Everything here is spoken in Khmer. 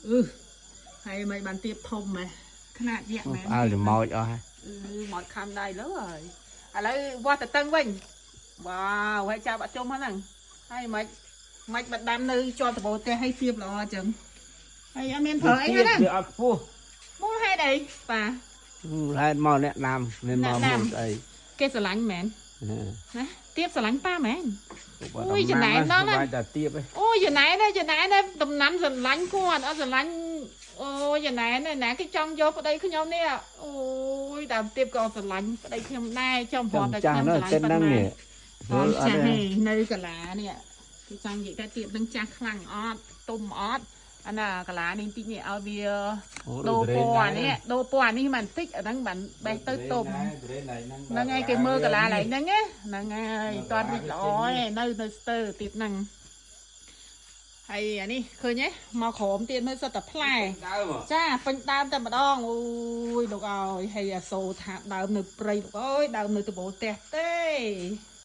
អឺហើយមិនបានទៀបធំម៉េះខ្នាតយក្សមែន ផ្អើលច្មោចអស់ហើយ អឺមកខំដៃលើហើយឥឡូវវាស់តតឹងវិញវ៉ាវហើយចាប់អត់ជុំហ្នឹងហើយមិនមិនបាត់ដាំនៅជាប់ដបូផ្ទះឲ្យទៀបល្អអញ្ចឹងហើយអត់មានប្រើអីហ្នឹង វាអត់ខ្ពស់ មូលហេតុអីប៉ា ហេតុមកអ្នកដាំមិនមក អ្នកដាំ មួយស្អី គេស្រឡាញ់មែនណាទៀបស្រឡាញ់ប៉ាមែន បើ អូយចំណែនដល់ណា បាច់តែទៀបឯង អូយចំណែនណាចំណែនណាដំណាំស្រឡាញ់គាត់អត់ស្រឡាញ់អូយចំណែនណាណាគេចង់យកប្តីខ្ញុំនេះអូយដើមទៀបក៏ស្រឡាញ់ប្តីខ្ញុំដែរចំព្រ ចាំ មតែ ចាស់ ខ្ញុំស្រឡាញ់ នោះចិន ប៉ុណ្ណា ហ្នឹងនេះ អត់ អត់ ចាស់ ទេ ទេនៅកាឡានេះគេចង់និយាយថាទៀបនឹងចាស់ខ្លាំងអត់ទុំអត់អាណាកាឡានេះតិចនេះឲ្យវាដូរពណ៌អានេះដូរពណ៌អានេះមិនតិចអាហ្នឹងបានបេះទៅទុំហ្នឹងហើយគេមើលកាឡាឡៃហ្នឹងណាហ្នឹងហើយតន់រីកល្អឯងនៅនៅស្ទើទៀតហ្នឹងហើយអានេះឃើញទេមកក្រោមទៀតមើលសិតតែផ្លែ ដើម ចាពេញដើមតែម្ដងអូយលោកអើយហើយអាសូថាដើមនៅព្រៃលោកអើយដើមនៅដបូលផ្ទះទេ